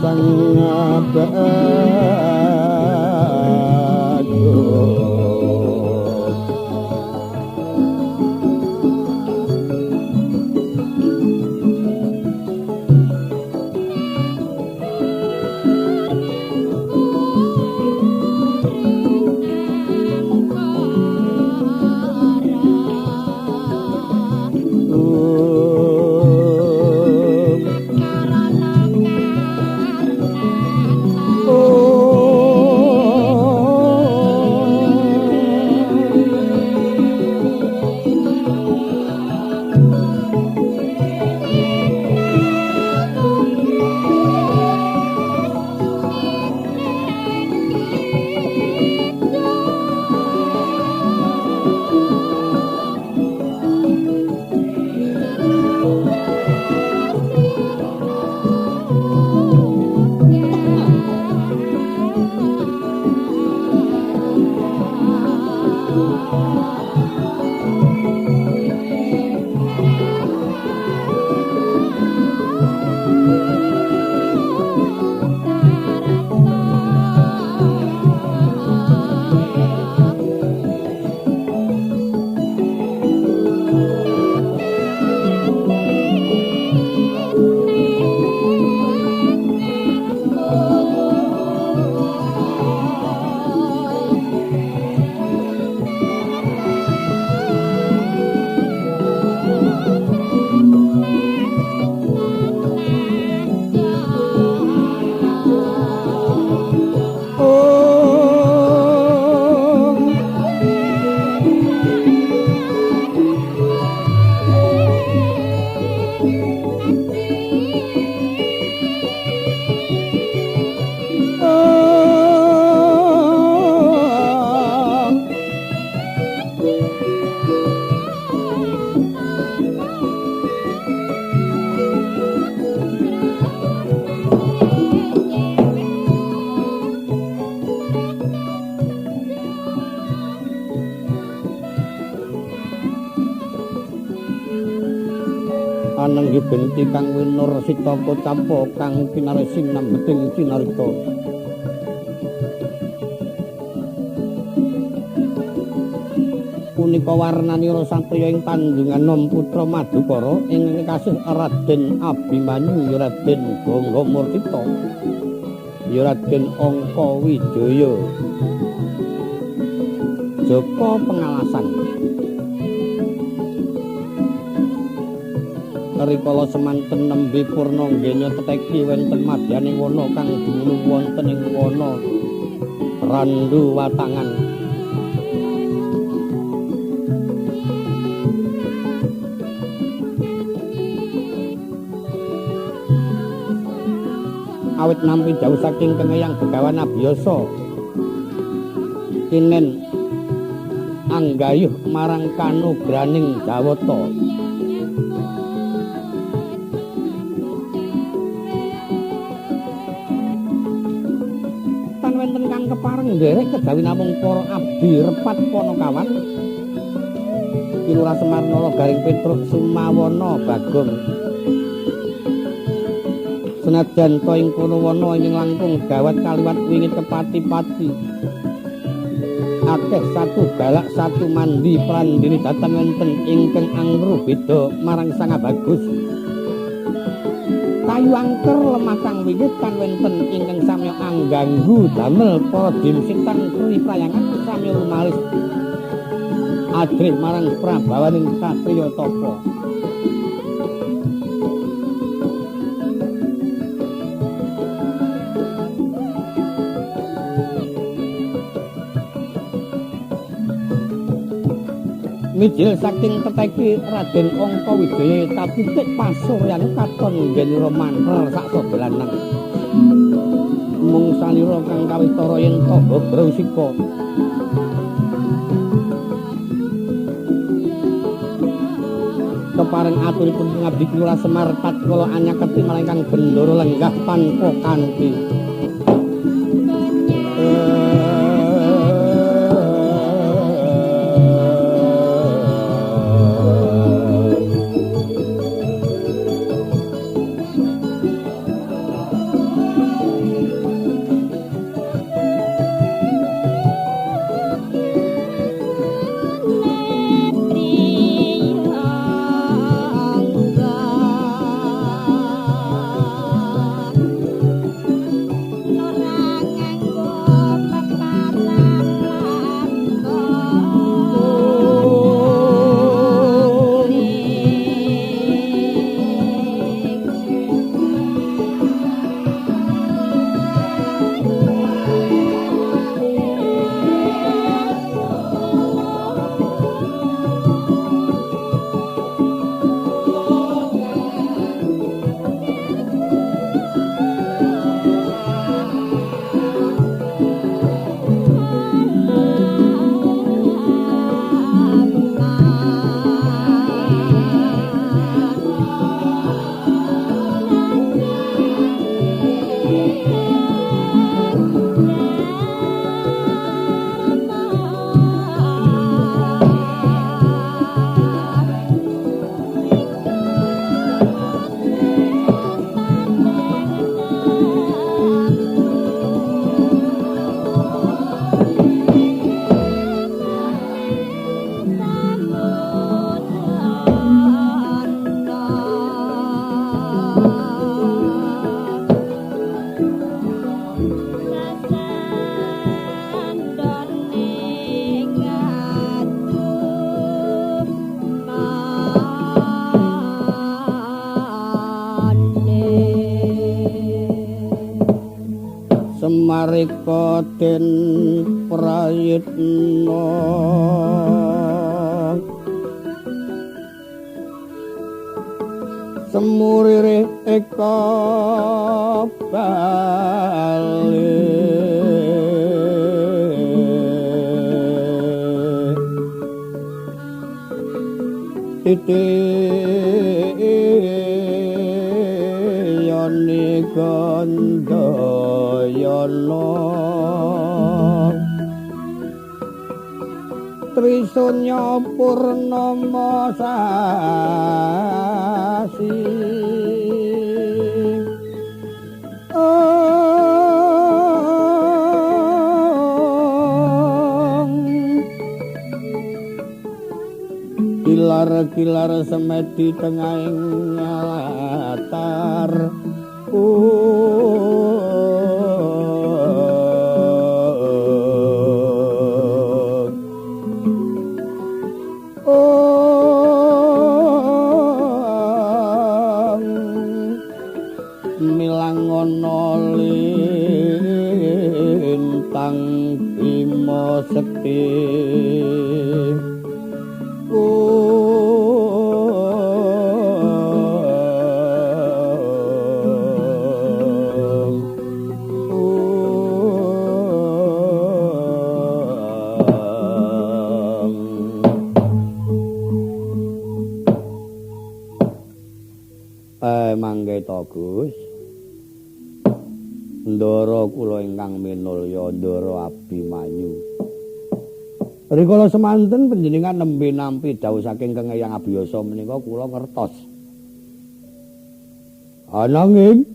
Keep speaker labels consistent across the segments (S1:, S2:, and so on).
S1: Sang Anenggi benti kang winur sitaka campa kang pinaresing nambeting cinarita. Punika warnanira satriya ing tandungan nom putra Madukara ing kasih Raden Abimanyu ya Raden Gangga Murtita ya Raden Angka Wijaya. Jaka pengalasan. Rikala semanten nembe purna nggenya teteki wonten madyaning wana kang dumunung wonten ing wana Randu Watangan. Awit nampi dawuh saking Kengeyang Begawan Abiyasa kinen anggayuh marang kanugraning Jawata. Kepareng nderek kejawi namung para abdi repat Panakawan Ki Lurah Semar Nala Garing Petruk Sumawana Bagong. Senajan ta ing kono wana ing langkung gawat kaliwat wingit kepati-pati. Akeh satu galak satu mandi prandini datan wonten ingkang angru beda marang Sang Bagus. Kayu angker lemah kang wingit tan wonten ingkang samya angganggu damel para dimsitan kri prayangan samya lumalis adrih marang prabawaning satriya tapa. Mijil saking teteki Raden Angka Wijaya kapitik pasuryan katon nggenira manter sak sobelanang. Mung salira kang kawitara yen tamba brusika. Kepareng aturipun pengabdi Ki Lurah Semar tatkala anyaketi marang kang bendara lenggah tanpa kanthi. Semarika den prayitna semurire eka bali titi yoni gandayana Trisunya purnama sasi Kilar-kilar semedi tengahing latar Milangono lintang bima sekti Mangke to Gus. Ndara kula ingkang minulya Ndara Abimanyu. Rikala semanten panjenengan nembe nampi dawuh saking Kang Eyang Abiyasa menika kula ngertos. Ananging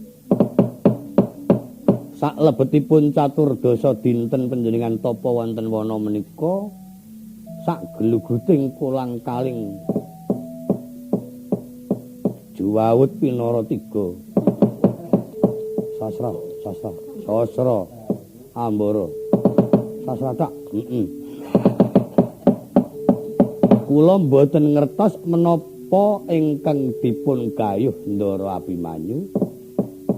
S1: saklebetipun caturdasa dinten panjenengan tapa wonten wana menika sak gluguting kolang-kaling Juwawut Pinara 3. Sasra, sasra, sasra Ambara. Sasra tak. Heeh. Kula mboten ngertos menapa ingkang dipun gayuh Ndara Abimanyu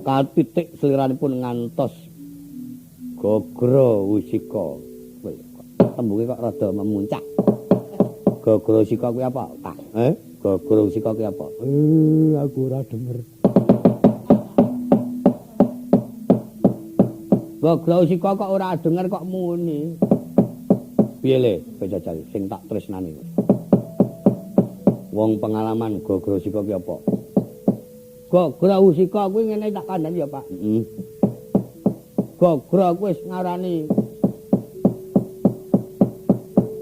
S1: katitik seliranipun ngantos Gagra Usika. Tembunge kok rada memuncak. Gagra Usika kuwi apa? Ah, eh? Gagra Usika kuwi apa? Aku ora denger. Gagra Usika kok ora denger kok muni. Piye le, jajal sing tak tresnani. Wong pengalaman Gagra Usika kuwi apa? Gagra Usika kuwi ngene tak kandhani ya, Pak. Heeh. Gagra kuwi wis ngarani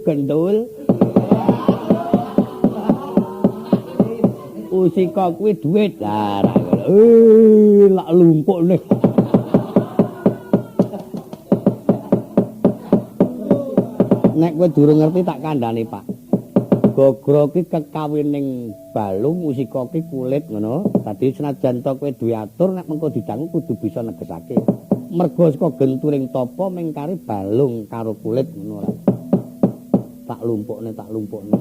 S1: gendul. Usika kuwi dhuwit. Lah ra ngono. Lak lumpuk nih. Nek kowe durung ngerti tak kandhani, Pak. Gagra ki kekawining balung, usika ki kulit ngono. Dadi senajan to kowe duwe atur nek mengko didangu kudu bisa negesake. Mergo saka genturing tapa mengkari balung karo kulit ngono ora. Tak lumpukne, tak lumpukne.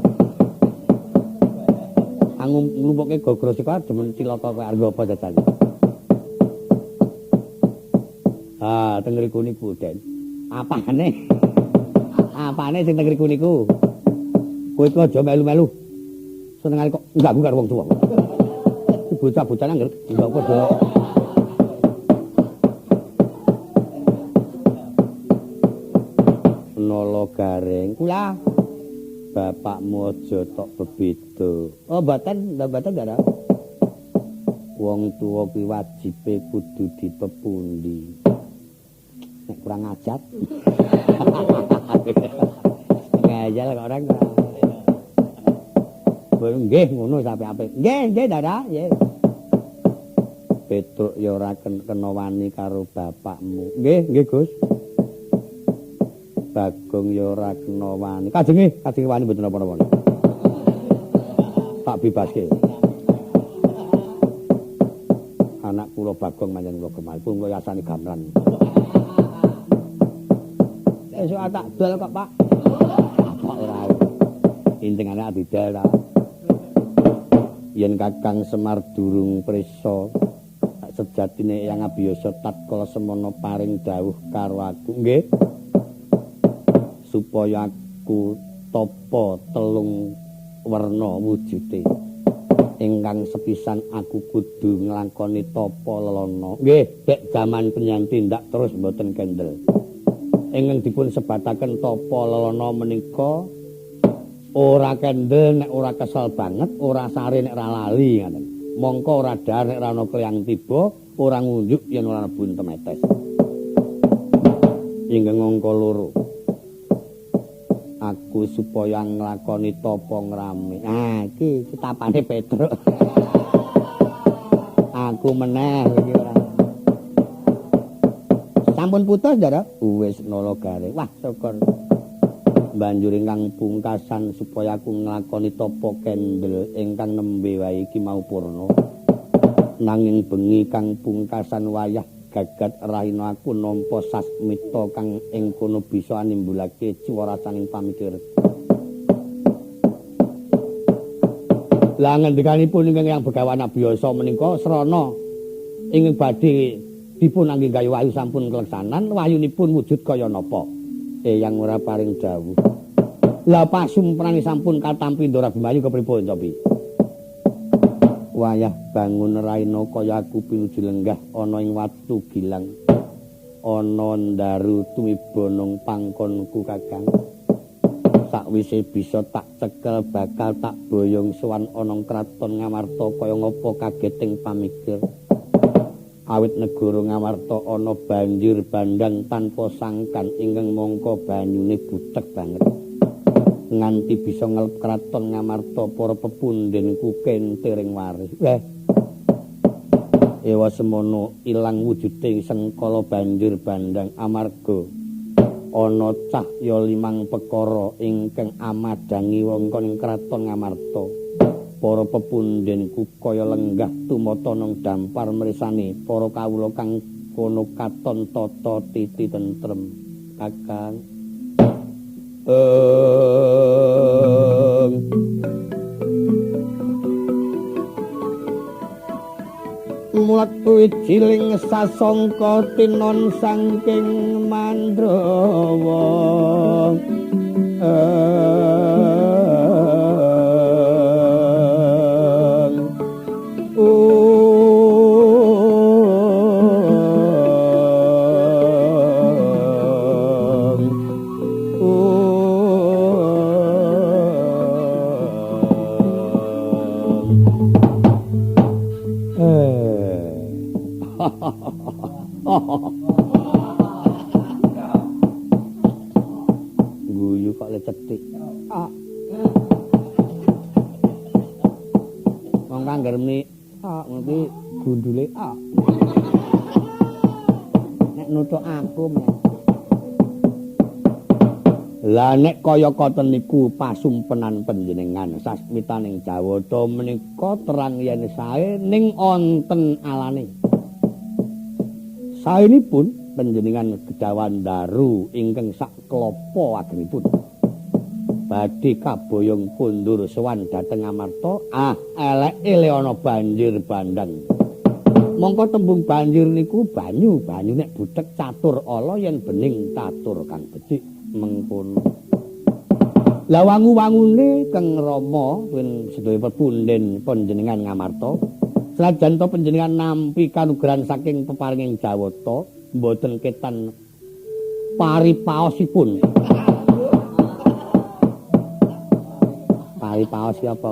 S1: Angum nglumpukke Gagra sika demen cilaka kowe arep apa jajal. Ah, teng ngriku niku, Den. Apane? Apane sing teng ngriku niku? Kowe iki aja melu-melu. Senengane kok ngganggu karo wong tuwa. Iki bocah-bocah nang nggak padha. Nala garing. Kula bapakmu aja tok bebeda. Oh, mboten, mboten Ndara. Wong tuwa kuwi wajibe kudu dipepundi. Nek kurang ajar. Ngajal kok ora. Nggih ngono sampe apik. Nggih, nggih Ndara, nggih. Petruk ya ora kena wani karo bapakmu. Nggih, nggih Gus. Bagong ya ora kena wani. Kajenge, kajenge wani mboten napa-napa. Tak bebaske. Anak kula Bagong manjen kula gemah pun kula yasani gamelan. Esuk tak dol kok, Pak. Kok ora. Intengane didol ta. Yen Kakang Semar durung prisa, Sejatine Eyang Abiyasa tatkala semana paring dawuh karo aku nggih supaya aku tapa telung werna wujude. Ingkang sepisan aku kudu nglakoni tapa lelana. Nggih, bek jaman penyan tindak terus mboten kendel. Ingkang dipun sebataken tapa lelana menika ora kendel nek ora kesel banget, ora sare nek ora lali ngaten. Mongko ora dhahar nek ora ana kleyang tiba, ora ngunjuk yen ora ana buntem etes. Ingkang angka loro, aku supaya nglakoni tapa ngrame. Ah, iki kitapane Petruk. Aku meneh iki ora. Sampun putus, Ndara? Wis nala garing. Wah, syukur. Banjur ingkang pungkasan supaya aku nglakoni tapa kendel ingkang nembe wae iki mau purna. Nanging bengi kang pungkasan wayah gagat rahina aku nampa sasmita kang ing kono bisa nimbulake ciwarasaning pamikir. Lah ngendikanipun ingkang Eyang Begawan Abiyasa menika srana ingkang badhe dipun angge gawe wahyu sampun keleksanan, wahyunipun wujud kaya napa? Eyang ora paring dawuh. Lah pasumprane sampun katampi Ndara Bimayu kepripun, Copi? Wayah bangun raina kaya aku pinuju lenggah ana ing watu gilang. Ana ndaru tumiba nang pangkonku Kakang. Sakwise bisa tak cekel bakal tak boyong sowan ana kraton Ngamarta kaya ngapa kageting pamikir. Awit negara Ngamarta ana banjir bandang tanpa sangkan ingkang mangka banyune butek banget. Nganti bisa ngelep kraton Ngamarta para pepundhenku kentering warih. Weh. Ewa semono ilang wujude sengkala banjir bandang amarga ana cahya limang perkara ingkang amadhangi wewengkon kraton Ngamarta. Para pepundhenku kaya lenggah tumata nang dampar mresani para kawula kang kono katon tata titi tentrem. Kakang. Mlebu wijiling sasangka tinon saking Mandrawa. Guyu kok le cethik. Ah. Wong kang ngermi ah ngerti gundule ah. Nek nuthuk aku men. Lah nek kaya koten niku pasumpenan panjenengan sasmitaning Jawata menika terang yen sae ning onten alane. Saenipun panjenengan kedawan daru ingkang sak klopo agengipun badhe kaboyong kondur sowan dhateng Amarta. Ah, eleke le ana banjir bandang. Mongko tembung banjir niku banyu, banyu nek butek catur ala yen bening catur kang becik mengkono. Lah wangu-wangune Kang Rama win sedaya pepunden panjenengan Ngamarta. Senajan to panjenengan nampi kanugrahan saking peparinging Jawata, mboten ketan paripaosipun. Paripaos apa?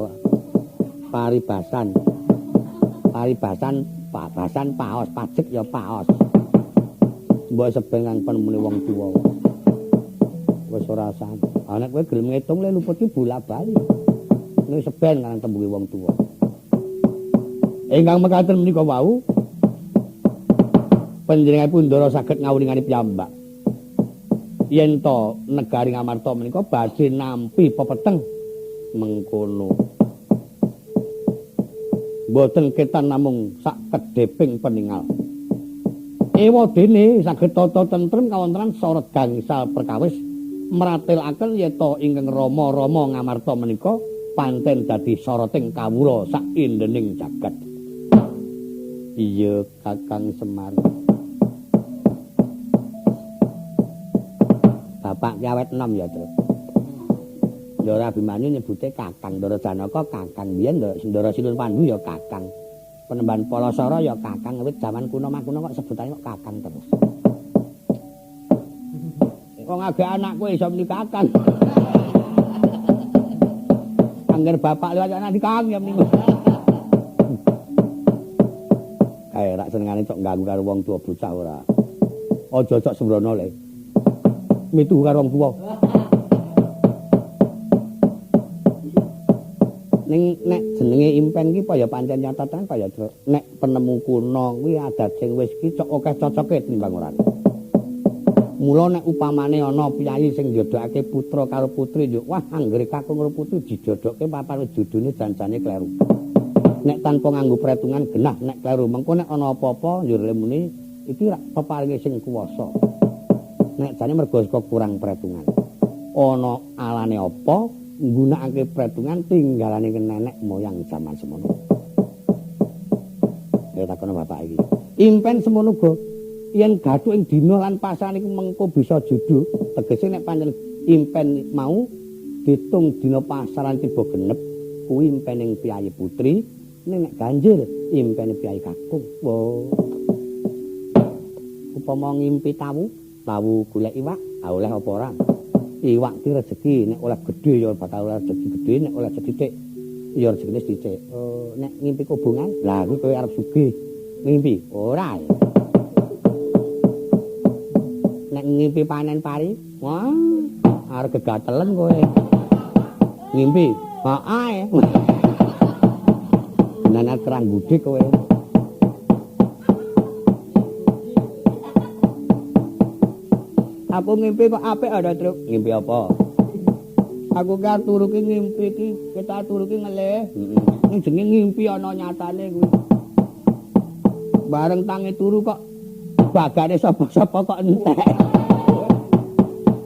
S1: Paribasan. Paribasan, babasan paos, pajek ya paos. Mbok sebengan penemune wong tuwa. Wis ora usah. Ah nek kowe gelem ngitung le luput ki bola-bali. Nek seben kang tembunge wong tuwa. Ingkang mekaten menika wau panjenenganipun Ndara saged ngawiningani piyambak. Yen to negari Ngamarta menika badhe nampi pepeteng mengkono. Mboten ketan namung sak kedheping peningal. Ewa dene saged tata tentrem kawontenan sorot gangsal perkawis mratelaken yen to ingkang rama-rama Ngamarta menika pancen dadi soroting kawula sak indening jagat. Iya Kakang Semar. Bapak ki awet enom ya, Truk. Ndara Abimanyu nyebute Kakang, Ndara Janaka Kakang, biyen Ndara Sinun Pandu ya Kakang. Penemban Palasara ya Kakang, wit jaman kuno makuno kok sebutane kok Kakang terus. Wong agek anakku iso muni Kakang. Angger bapak liwat anak dikang ya muni. Kae rak senengane cok ganggu karo wong tuwa bocah ora. Aja cok sembrono le. Mituhu karo wong tuwa. Ning nek jenenge impen ki apa ya pancen nyata tenan apa ya nek penemu kuno kuwi adat sing wis ki cok akeh cocoke tinimbang ora. Mula nek upamane ana piyayi sing njodhokake putra karo putri yo wah anggere kakung karo putri dijodhokke papan jodhone jan-jane kleru. Nek tanpa nganggo perhitungan genah nek kleru mengko nek ana apa-apa njur lemune iki rak peparinge sing kuwasa. Nek jane mergo saka kurang perhitungan. Ana alane apa nggunakake perhitungan tinggalane nenek moyang jaman semono. Ya takono bapak iki. Impen semono uga yen gathuk ing dina lan pasan iku mengko bisa judu, tegese nek pancen impen mau ditung dina pasaran tiba genep kuwi impening piyayi putri, ning nek ganjil impene piyayi kakung. Wo. Upama ngimpi tawu, tawu golek iwak, oleh apa ora? Iwak ki rezeki, nek oleh gedhe ya bakal oleh rezeki gedhe, nek oleh sethithik ya rezekine sithik. Nek ngimpi kobongan, lah kuwi kowe arep sugih. Ngimpi ora. Nek ngimpi panen pari, wah, arep gegatelen kowe. Ngimpi, heeh. Nanar kerang gudik kowe. Aku ngimpi kok apik ada, Truk. Ngimpi apa? Aku ki turu ki ngimpi ki, kita turu ki ngelih. Heeh. Ning jenenge ngimpi ana nyatane kuwi. Bareng tangi turu kok bagane sapa-sapa kok entek.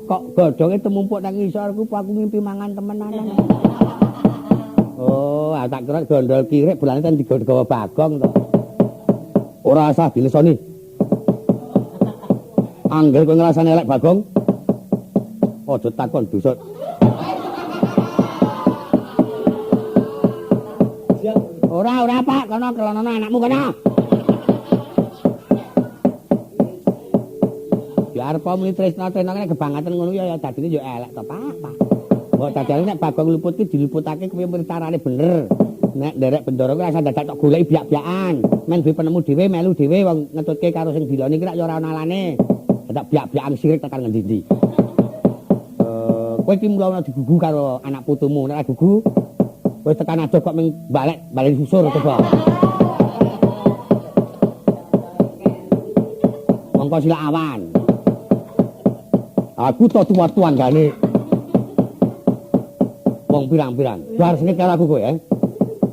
S1: Kok godhonge temumpuk nang ngisor ku aku ngimpi mangan temenanan. Oh, tak kira gondol kirik bulane kan digawa Bagong to. Ora usah dilesoni. Angger kowe ngrasane elek Bagong, aja takon dosa. Ora, ora Pak, kono kelonono anakmu kono. Ya arep muni tresna-tresna kene kebangetan ngono ya dadine ya elek to Pak, Pak. Mbok dadane nek Bagong luput ki diluputake kuwi carane bener. Nek nderek bendara kuwi rasa dadak tok goleki biak-biakan. Men duwe penemu dhewe melu dhewe wong ngetutke karo sing diloni ki rak ya ora ana alane. Dadak biak-biakan sirik tekan ngendi-endi. Kowe iki mula ana digugu karo anak putumu, nek gugu kowe tekan adoh kok ming balik bali susur coba. Mongko silak awan. Aku to tuwa-tuwan gane. Wong pirang-pirang. Bar sengit karo aku kowe, eh.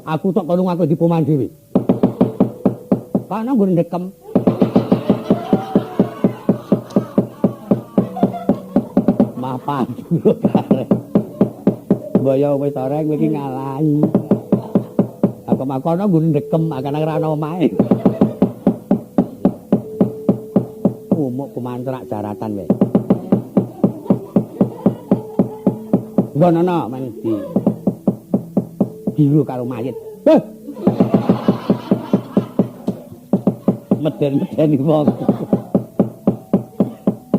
S1: Aku tok kono ngaku dipoman dhewe. Kono nggon ndekem. Mapan kare. Mbaya wis oreng kowe iki ngalahi. Aku makono nggon ndekem akan ora ana omahe. Umuk kumantrak jaratan wae. Nggon ana men di biru karo mayit. Heh. Meden-medeni wong.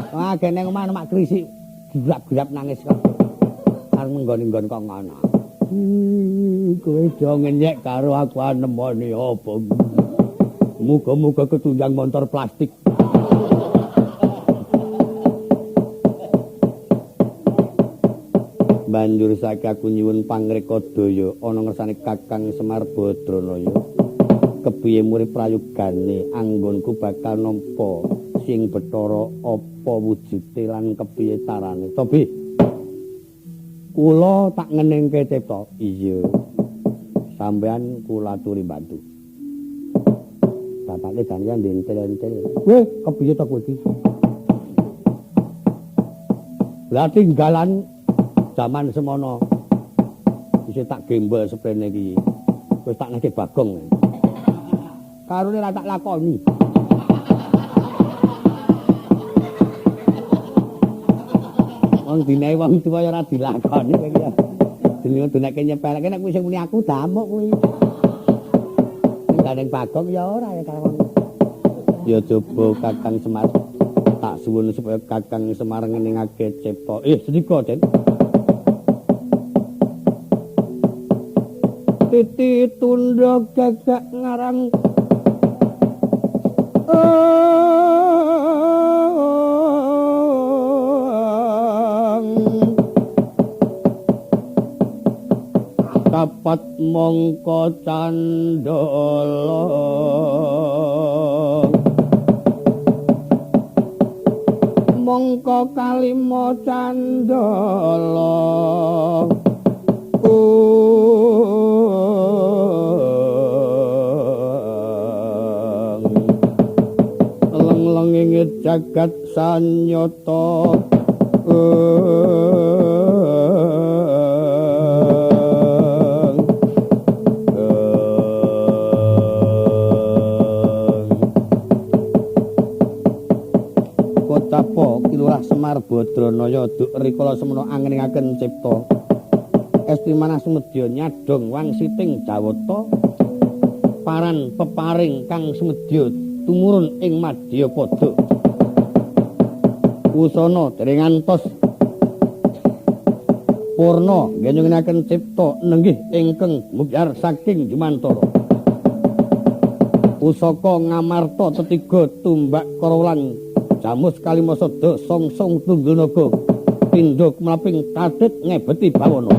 S1: Wah, kene omah mak krisik gurap-gurap nangis kok. Arep nggoni-nggon kok ngono. Kowe do ngenyek karo aku anemoni apa. Muga-muga ketunjang motor plastik. Banjur saiki aku nyuwun pangreka daya ana ngersane Kakang Semar Badranaya. Kepiye murid prayogane anggonku bakal nampa sing Bathara apa wujude lan kepiye carane. Tobi. Kula tak ngenengke cipta. Iya. Sampeyan kula aturi bantu. Bapake jane ndentel-entel. Weh, kepiye to kowe iki? Lah tinggalan jaman semono isih tak gembel seprene iki. Wis tak neke Bagong. Karone ra tak lakoni. Wong dinae wong tuwa ya ora dilakoni kowe iki ya. Jenenge duneke nyepeleke nek kuwi sing muni aku damuk kuwi. Ning gandeng Bagong ya ora ya karo. Ya coba Kakang Semar tak suwun supaya Kakang Semar ngeningake cipta. Sedika, Den. Titi tundha gagak ngarang kapat mongko candala mongko kalima candala leng-lenging jagat sanyata Kotapa Ki Lurah Semar Badranaya duk rikala semana angeningaken cipta esti manah sumedya nyadong wangsiting jawata paran peparing kang sumedya tumurun ing madyapada wusana dereng ngantos purna ngenyungaken cipta nenggih ingkang mubyar saking jumantara pusaka Ngamarta tetiga tumbak karalan jamus kalima sada songsong tunggul naga pindha kumlaping tatit ngebeti bawana.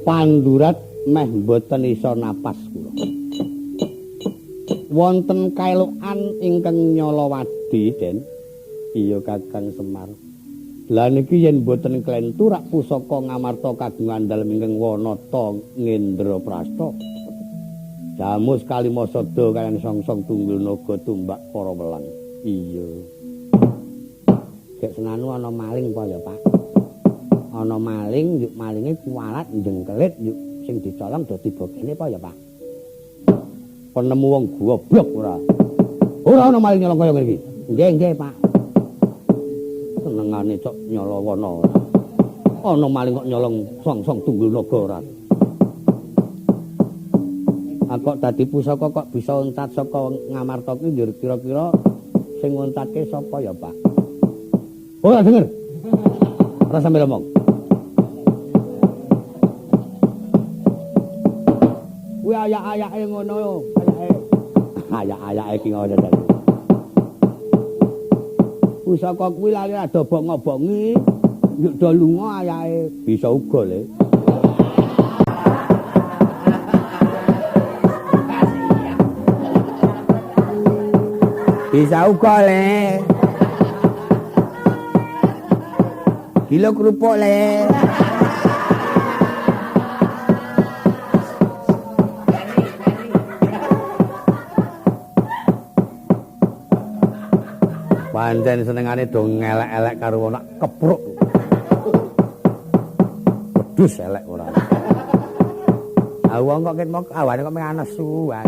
S1: Pandurat meh mboten iso napas kula. Wonten kaelokan ingkang nyalawadi, Den. Iya Kakang Semar. Lah niki yen mboten klentu rak pusaka Ngamarta kagungan dalem ingkang Wanata Ngendraprasta. Jamus kalima sada kaliyan songsong tunggul naga tumbak para welang. Iya. Gek senanu ana maling apa ya, Pak? Ana maling, yuk malinge kuwalat njengkelit, yuk sing dicolong do tiba kene apa ya, Pak? Penemu wong goblok ora. Ora ana maling nyolong kaya ngene iki. Nggih, nggih, Pak. Senengane cok nyolowono ora. Ana maling kok nyolong songsong tunggul naga ora. Kok dadi pusaka kok bisa oncat saka Ngamarta kuwi njur kira-kira sing ngoncatke sapa ya, Pak? Ora denger. Ora sampe ngomong. Kuwi ayak-ayake ngono yo, ayake. Ayak-ayake iki ngono ta. Pusaka kuwi lali ra dobong-obongi, yuk do lunga ayake bisa uga le. Bisa uga le. Kilo kerupuk le. Pancen senengane do ngelek-elek karo wong nak kepruk. Wedhus elek ora. Ah wong kok ket mok awane kok meng anesu wae.